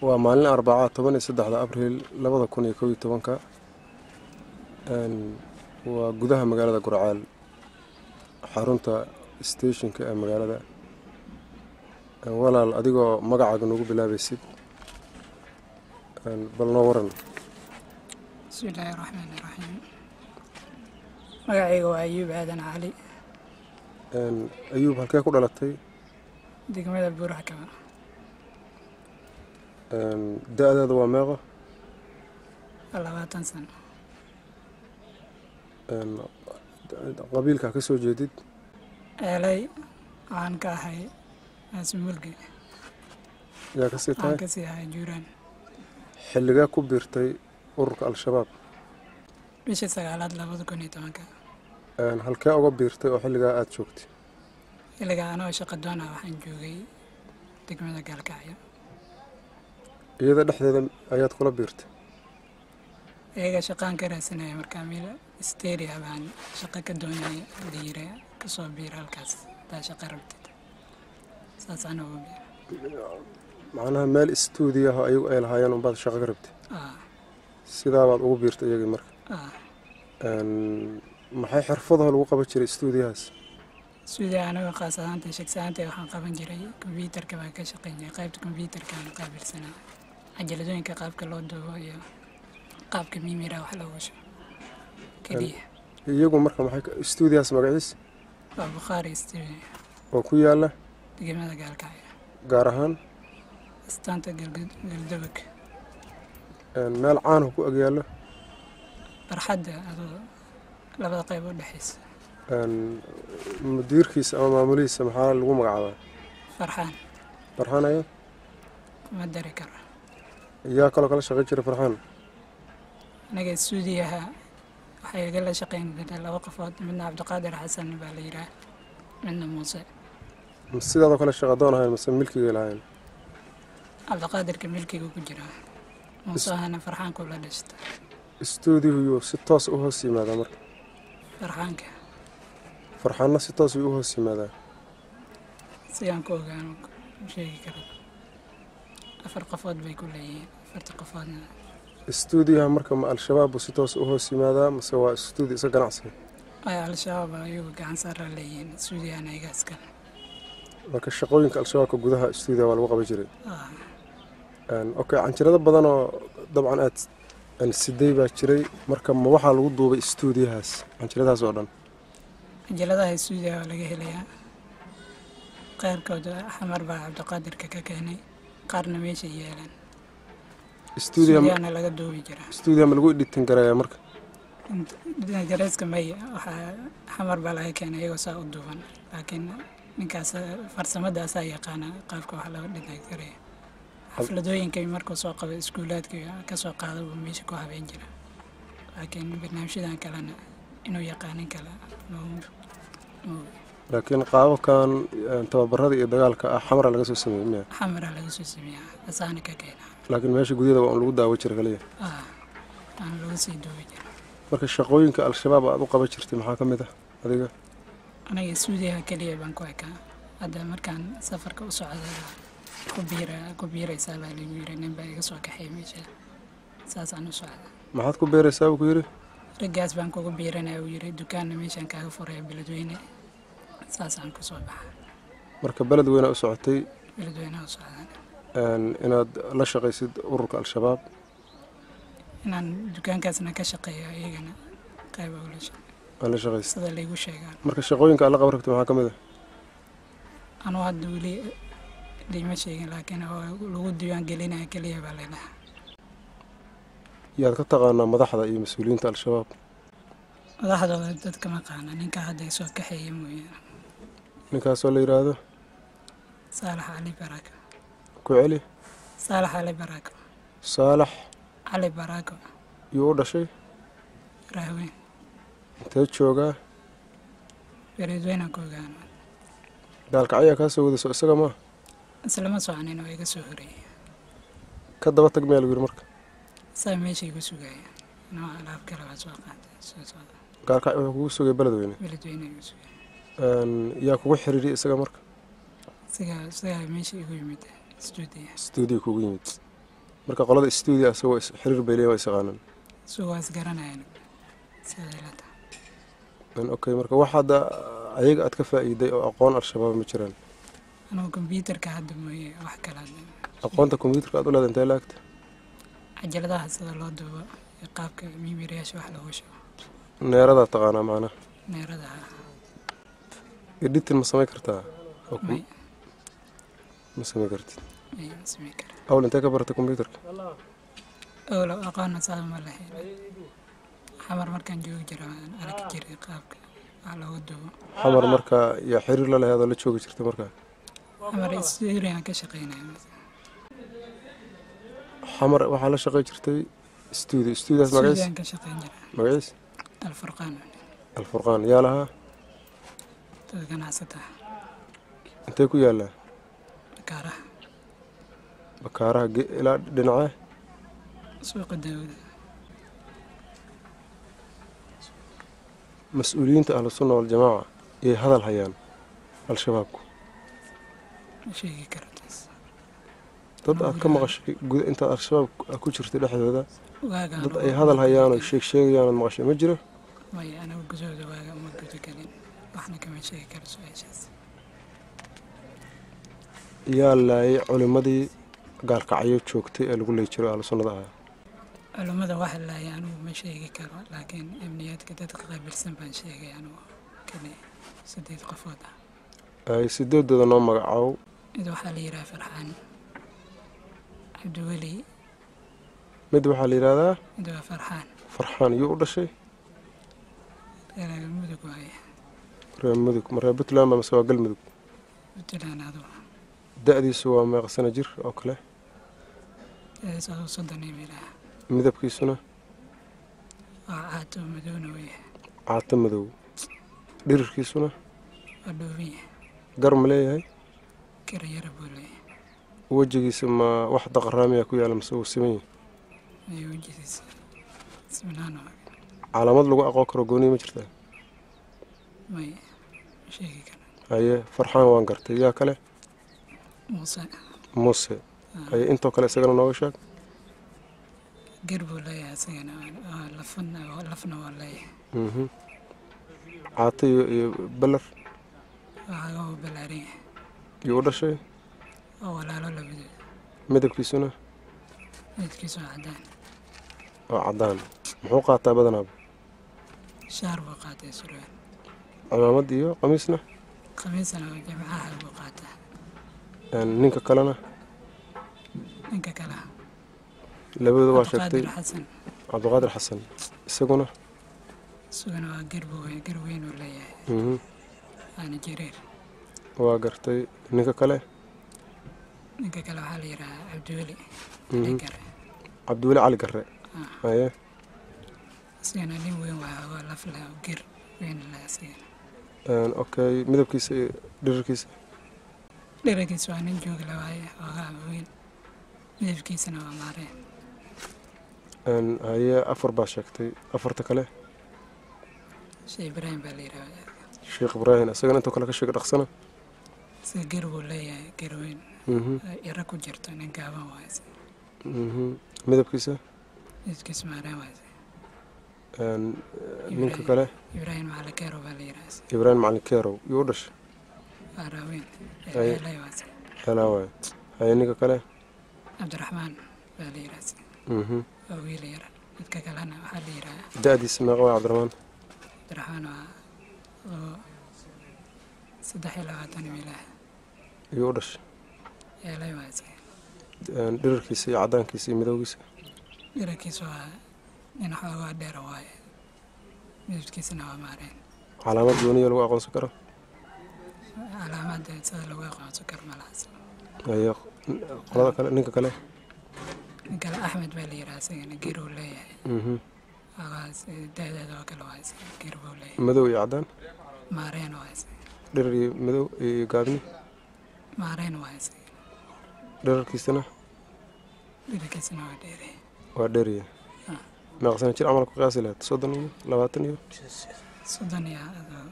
Waa maalin Arbaca, 13-da Abriil 2011-ka. Waa gudaha magaalada Guriceel, xarunta stationka ee magaalada. Walaal, adigoo magacaaga nagu bilaabaysid, bal noo waran. Bismi illaahi raxmaani raxiim. Magacayga waa Ayuub Aadan Cali. Ayuub, halkee ku dhalatay? Degmada Buuraxkaba. Da-daada waa meeqa? 20 sano. Qabiilkaa ka soo jeedid? Eelay, waxaan ka ahay Aasmulgi. Yaa kasii waxaan tahay? Kasii ahay Juuraan. Xilligee ku biirtay ururka Al-Shabaab? Bishii sagaalaad 2010-ka. Halkee uga biirtay oo xilligaa aada joogtay? Xilligaa anoo shaqo doona waxaan joogay degmada Gaalkacyo. Iyada dhexdeeda ayaad kula biirtay? Iyaga shaqaan ka raadsanaya, markaa meel steria baan shaqo ka doonaya, la yiri kasoo biir halkaas hadaa shaqo rabtid, saasaan uga biir. Macnaha meel istuudiyaho ayagu ay lahaayeen unbaad shaqo ka rabtay? Ah. Sidaabaad ugu biirtay iyagii marka? Ah. Maxay xirfadaha lagu qaban jiray istuudiyahaas? Stuudiya aniga qaas ahaanta, shaqsi ahaantay, waxaan qaban jiray kombyuutarka baan ka shaqayn jiray. Qaybta kombyuutarkaan qaabilsanaa, cajaladooyinka qaabka loo duubo iyo qaabka mimira wax loogu shubo keliya. Iyagu marka maxay istuudiyahaas magaciis? Waa Bukhaari Studio. Oo ku yaala? Degmada Gaalkacyo. Gaar ahaan? Astaanta Galdoobag. Meel caanahu ku agyaallo? Barxadda adoo labada qayb u dhexaysa. Mudiirkiisa ama maamulihiisa maxaa lagu magacaabaa? Farxaan. Farxaan ayo? Kuma dari karo. Yaa kaloo kala shaqayn jira Farxaan? Aniga stuudiyaha waxay igala shaqayn jirtay laba qofood, midna Cabdiqaadir Xasan baa la yidhaah, midna Muuse. Sidaadoo kale shaqa doon ahayn mase milkigay lahayn? Cabdiqaadirka milkiga ku jira, Muuse ahana Farxaanku la dhashta. Istuudiyuhu yuu si toos u hoos yimaadaa marka? Farxaanka. Farxaanna si toos yuu u hoos yimaadaa? Sidaan ku ogaano ma sheegi karo. Afar qofood bay ku leeyihiin, afarta qofoodna. Istuudiyaha marka ma Al-Shabaab buu si toos u hoos yimaadaa mase waa istuudiyo iska ganacsiga? Ay Al-Shabaab ayagu gacan saaraa leeyihiin, stuudiyahana iyaga iskale. Marka shaqooyinka Al-Shabaabka gudaha istuudiyaha waa lagu qaban jiray? Ah. Okay, canjirado badan oo dabcan aad siday baa jiray. Marka ma waxaa lagu duubay istuudiyahaas canjiradahaas oo dhan? Cajaladaha stuudiyaha waa laga helayaa. Qaarkood Xamar baa Cabdiqaadirka ka keenay, qaarna meeshay yeelaan. Istuudiyaha stuudiyahana laga duubi jiraa. Istuudiyaha ma lagu editing garayaa marka? Gareyska may, waxaa Xamar baa laga keenay iyagoo saa u duuban, laakiin ninkaas farsamadaasaa yaqaana qaabka wax looga dhinac garaya. Xafladooyinka markuu soo qabo, iskuulaadka kasoo qaada, buu meesha ku habeyn jira, laakiin barnaamijyadan kalena inuu yaqaanin kale ma. Laakiin qaababkan tababarada iyo dagaalka ah Xamara laga soo sameeyey miya? Xamara laga soo sameeyaa, asaana ka keena. Laakiin meesha gudaheeda waa un lagu daawo jira kaliya? Ah, aan lagu sii duubi jira. Marka shaqooyinka Al-Shabaab aad u qaban jirtay maxaa ka mid ah adiga? Aniga stuudiyaha keliya baan ku ekaa. Hadda markaan safarka u socda ku biira, ku biiraysaa baa lagu yiri. Nin baa iga soo kaxeey meesha, saasaan u socda. Maxaad ku beeraysaa buu ku yidhi? Raggaas baan kugu biiranaya uu yiri, dukaanna meeshaan kaaga furaya Beledweyne. Saasaan ku soo baxa. Marka beled weynaa u socotay? Beledweynaha u socdaan. Inaad la shaqaysid ururka Al-Shabaab? Inaan dukaankaasna ka shaqeeyo, iyagana qayb ula shaqeeyo. Aad la shaqaysid? Sida laygu sheegaan. Marka shaqooyinka aad la qaban rabtay maxaa ka mid ah? Anuu hadda weli liima sheegin, laakiin oo lagu diiwaan gelinaya keliya baa ladhahaa. Yaad ka taqaanaa madaxda iyo mas-uuliyiinta Al-Shabaab? Madaxdooda dadka ma qaana, ninka hadda soo kaxeeya mooyaane. Ninkaasoo la yidhaahdo? Saalax Cali Baraako. Ku celi. Saalax Cali Baraako. Saalax Cali Baraako. Yuu u dhashay? Rahweyn. Intee joogaa? Beledweyne ku ogaano. Gaalkacyaa kaa soo wadayso isaga maa? Islama soconin, oo iga soo horeeyay. Ka daba tag miyaa lagu yidhi marka? Saa meesha igu sugaya, anoo alaab kale baa soo qaatay, soo socda. Gaalkacyo wuxuu kugu sugay Beledweyne? Beledweyne igu sugaya. Yaa kugu xiriiriyay isaga marka? Isaga meesha igu yimid stuudiya. Stuudiyo kugu yimid. Marka qolada stuudiyo asagoo xiriir bay leeyihin, waa is yaqaanaan. Suga waa isgaranayaan siday ila tahay. Okay, marka wax hadda ayaga aad ka faa'iiday oo aqoon Al-Shabaab ma jiraan? Anugu kombyuutarka hadda mooye wax kale hadda. Aqoonta kombyuutarka aad u leedahay intee laagta? Cajaladaha sida loo duubo iyo qaabka miimiriyaasha wax loogu shubo. Neeradaa taqaanaa macnaha? Neerada. Editing ma samayn kartaa? May. Ma samayn kartid? May, ma samayn kara. Awl intee ka baratay kombyuutarka? Awlo aqoonna saa ma lahayn. Xamar markaan joogi jira waan arki jiray qaabka wax loogu duubo. Xamar marka yaa xiriir la lahayd oo la joogi jirtay markaa? Xamar stuudiyo ka shaqeynaya. Xamar waxaa la shaqey jirtay stuudiyo. Stuudiyaas magaciis? Stuudiyoan ka shaqeyn jira. Magaciis? Alfurqaan. Alfurqaan yaa lahaa? Dad ganacsataa. Intee ku yaallaa? Bakaaraha. Bakaaraha ilaa dhinacee? Suuqa Daawuda. Mas-uuliyiinta Ahlu Sunna Waljamaaca yay hadal hayaan Al-Shabaabku? Ma sheegi karo taas. Dad aad ka maqashay guda intaad Al-Shabaab ku jirtay dhexdooda, waagaan dad ay hadal hayaan oo sheeg sheegayaan ood maqashay ma jiro? Maya, anigu gudahooda waaga uma guda gelin, waxna kama sheegi karo su-aashaas. Yaa laayay culimmadii Gaalkacyo joogtay ee lagu leey jiro Ahlu Sunnada ahaa? Culummada waxa laaya anigu ma sheegi karo, laakiin amniyaadka dadka qaabilsan baan sheegay anigu kale, 8 qofood ah. Ay sideedooda noo magacaabo. Mid waxaa la yidhaha Farxaan Cabdiweli. Mid waxaa la yidhahdaa? Mid waa Farxaan. Farxaan yuu u dhashay? Reer Mudug waaye. Reer Mudug ma reer Puntland ba mase waa Galmudug? Puntland adugu. Da-diisu waa meeqa sano jir oo kale? Da'diisu adugu 30 iyo meelaha. Midabkiisuna? Waa caato madowna uu yahay. Caato madow. Dhirirkiisuna? Waa dhuuban yahay. Gar ma leeyahay? Kira yara buu leeyahay. Wejigiisa ma wax daqaraamiya ku yaala mase wuu siman yahay? Iyo wejigiisa simnaan oo. Calaamad lagu aqoon karo gooniya ma jirtaa? May, ma sheegi karo. Haye, Farxaan waan gartay. Yaa kale? Muuse. Muuse. Haye, intoo kale isagana nooga sheeg. Gar buu leeyahay isagana, waa lafna lafna waa leeyahay. Caato iyo balar. Waxaa uu ballaaran yahay. Yuu u dhashay? Waa walaalo labadood. Midabkiisuna? Midabkiisu waa caddaan. Waa caddaan. Muxuu qaataa badanaaba? Shaar buu qaatay, surwaal. Cimaamad iyo qamiisna? Khamiisana waa jamcaha buu qaataa. Ninka kalena? Ninka kale? Labadooda waa sheegtay. Cabdiqaadir Xasan. Cabdiqaadir Xasan isaguna? Isaguna waa gar buu gar weyn uu leeyahay. Waana jareer. Waa gartay. Ninka kale? Ninka kale waxaa la yidhahaa Cabdiweli Cali Gare. Cabdiweli Cali Garre. Haye. Isagana nin weyn waa laf leh oo gar weyn leh isagana. Okay, midabkiisa iyo dhirirkiisa? Dhererkiisa waa nin joog leh waaye, xoogaa weyn, midabkiisana waa maareen. Haye, afar baa sheegtay. Afarta kale? Sheekh Ibraahim baa la yidhaahdaa. Sheekh Ibraahim isagana intoo kale ka sheega dhaqsana. Isaga gar buu leeyahay, gar weyn, iro ku jirto, nin gaaban waaye isaga. Midabkiisa? Midabkiisa maareen waaye isaga. Ninka kale? Ibraahim Macalin Keero baa la yidhaha isaga. Ibraahim Macalin Keerow yuu u dhashay? Waa raaweyn. Haye. Eelay waa isaga. Helaa waaye. Haye, ninka kale? Cabdiraxmaan baa la yidhaha isaga. Waa wiil yar. Midka kalena waxaa la yidhaha Da-diisa meeqa waa Cabdiraxmaan? Cabdiraxmaan waa oo 23 meelaha. Yuu u dhashay? Eelay waa isaga. Dhirirkiisa iyo caddaankiisa iyo midowgiisa? Dhererkiisa waa nin xoogaa dheer waaye, midabkiisana waa maareen. Calaamad gooniya lagu aqoonsan karo? Calaamada sida lagu aqoonsan karo malaha. Haye, qolada kale, ninka kale? Nin kale Axmed baa la yidhaha isagana, gar uu leeyahay. Xoogaas da-deeda oo kale waa isaga, gar buu leeyahay. Madow iyo caddaan? Maareen waa isaga. Dhirir iyo madow iyo gaabni? Maareen waa isaga. Dhirarkiisana? Dhererkiisana waa dheere. Waa dheerya. Meeqa sano jir camal ku qiyaasi lahayd? 30 iyo 20 iyo? 30 iyo adoo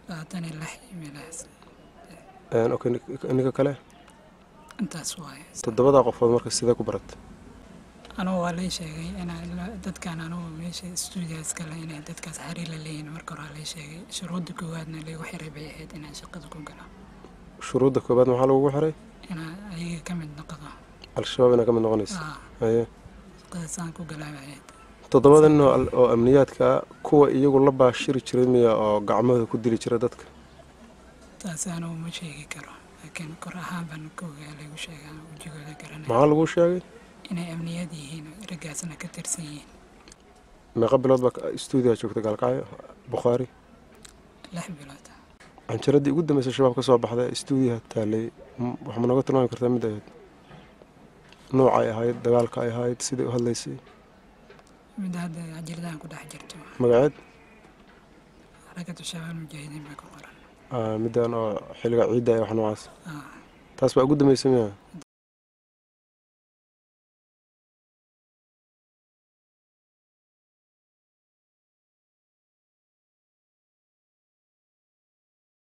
26 iyo meelahaas. Okay, ninka kale? Intaas waaye. 7 qofood marka sidee ku baratay? Anugu waa lay sheegay inaa dadkan anugu meesha stuudiyaas kale inay dadkaas xiriir la leeyihin. Marka hore waa lay sheegay, shuruudda koowaadna laygu xiray bay ahayd inaan shaqada ku galo. Shuruudda koobaad maxaa lagugu xiray? Inaan ayaga ka mid noqdo. Al-Shabaab inaa ka mid noqonaysa? Aa. Haye. Shaqada saan ku galaa bay ahayd. 7 nin oo amniyaadka ah, kuwa iyagu la baashiri jiray miya oo gacmahooda ku dili jira dadka? Taas anugu ma sheegi karo, laakiin kor ahaan baan ka ogaa, laygu sheegaa, wejigooda garanaya. Maxaa laguu sheegay? Inay amniyaad yihiin, raggaasna ka tirsan yihiin. Meeqa bilood baa stuudiyaha joogta Gaalkacyo Bukhaari? 6 bilood. Canjaradii ugu dambeysay Shabaab ka soo baxday stuudiyaha taalay, wax ma nooga tilmaami kartaa mid ahayd, nooca ay ahayd, dagaalka ay ahayd, siday u hadlaysay? Midda hadda cajaladahan ku dhex jirto. Magaceed? Xarakatu Shabaab Mujaahidiin baa ku qoran. Middan oo xilliga ciidda ee wax noocaas? Aa. Taas baa ugu dambeysay miya?